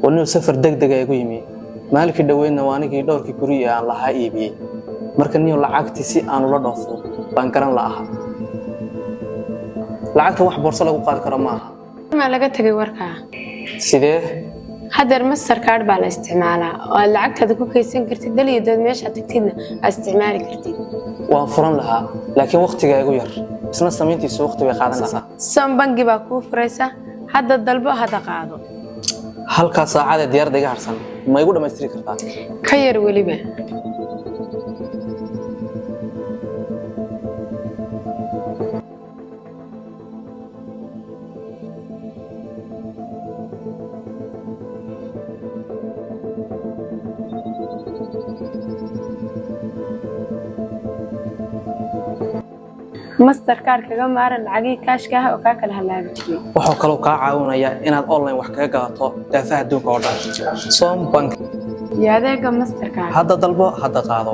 Wanuu safar degdega igu yimi. Maalinkii dhoweydna waa anigii dhowrkii guri ee aan lahaa iibiyey. Marka niyo lacagtii si aan ula dhoofo baan garan la'aha. Lacagta wax boorso lagu qaadi karo ma aha. Maa laga tegay warkaa? Sidee? Haddeer Mastercard baa la isticmaalaa oo aad lacagtaada ku kaydsan kartid, dal iyo dood meeshaad tagtidna aad isticmaali kartid. Waan furan lahaa, laakiin waqtigaa igu yar, isna samayntiisu waqti bay qaadanaysaa. Som Bangi baa kuu furaysa. Hadda dalbo, hadda qaado. Halkaa saacadee diyaaradda iga harsan ma igu dhammaystiri kartaa? Ka yar weliba. Mastercard kaga maaran lacagihii kaashka ah oo kaa kala halaabi jiray. Wuxuu kaloo kaa caawinayaa inaad online wax kaga gadato daafaha adduunka oo dhan. Som Bank iyo adeega Mastercard. Hadda dalbo, hadda qaado.